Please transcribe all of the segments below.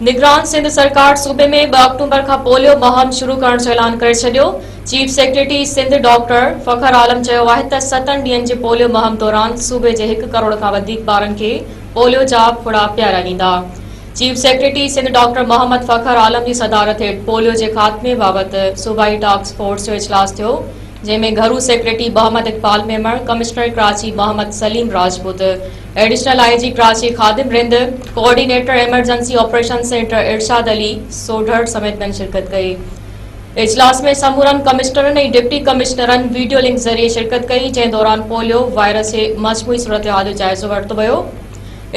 نگران سنڌ سرڪار صوبي ۾ ٻه آڪٽومبر کان پوليو مهم شروع ڪرڻ جو اعلان ڪري ڇڏيو. Chief secretary Sindh doctor Fakhar Alam چيو آهي ته ستن ڏينهن جي پوليو مهم دوران صوبي جي هڪ ڪروڙ کان وڌيڪ ٻارن کي پوليو جا ڦڙا پياريا ويندا. Chief secretary Sindh doctor Muhammad Fakhar Alam جي صدارت هيٺ پوليو جي خاتمي بابت صوبائي ٽاسڪ فورس جو اجلاس ٿيو. جنهن ۾ گهرو secretary Muhammad Iqbal Memon, commissioner Karachi Muhammad Saleem Rajput, additional I G Karachi Khadim Rind, coordinator emergency operation centre Irshad Ali Sodhar سميت ٻين شرڪت ڪئي. اجلاس ۾ سمورن ڪمشنرن ۽ ڊپٽي ڪمشنرن ويڊيو لنڪ ذريعي شرڪت ڪئي، جنهن دوران پوليو وائرس جي مجموعي صورتحال جو جائزو ورتو ويو.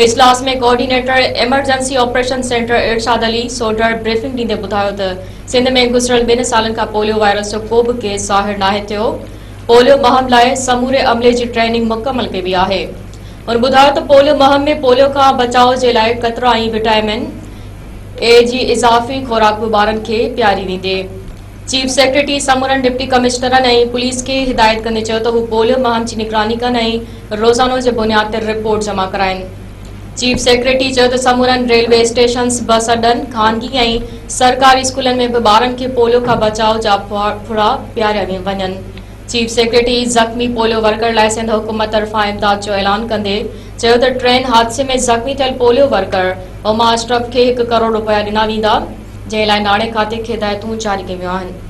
اجلاس ۾ coordinator emergency operation centre Irshad Ali Sodhar briefing ڏيندي ٻڌايو ته سنڌ ۾ گذريل ٻن سالن کان پوليو وائرس جو ڪو به ڪيس ظاهر ناهي ٿيو، پوليو مهم لاء سموري عملي جي ٽريننگ مڪمل ڪئي وئي آهي. هن ٻڌايو ته پوليو مهم ۾ پوليو کان بچاء جي لاء قطرا ۽ وٽامن اي جي اضافي خوراڪ به ٻارن کي پياري ويندي. چيف سيڪريٽري سمورن ڊپٽي ڪمشنرن ۽ پوليس کي هدايت ڪندي چيو ته هو پوليو مهم جي نگراني ڪن ۽ روزانو جي بنياد تي رپورٽ جمع ڪرائين. چيف سيڪريٽري چيو ته سمورن ريلوي اسٽيشنز، بس اڏن، خانگي ۽ سرڪاري اسڪولن ۾ به ٻارن کي پوليو کان بچاء جا ڦڙا پياريا وڃن. چيف سيڪريٽري زخمي پوليو ورڪر لاء سنڌ حڪومت طرفان امداد جو اعلان ڪندي چيو ته ٽرين حادثي ۾ زخمي ٿيل پوليو ورڪر عما اشرف کي هڪ ڪروڙ رپيا ڏنا ويندا. جنهن لاء ناڻي کاتي کي هدايتون جاري ڪيون ويون آهن.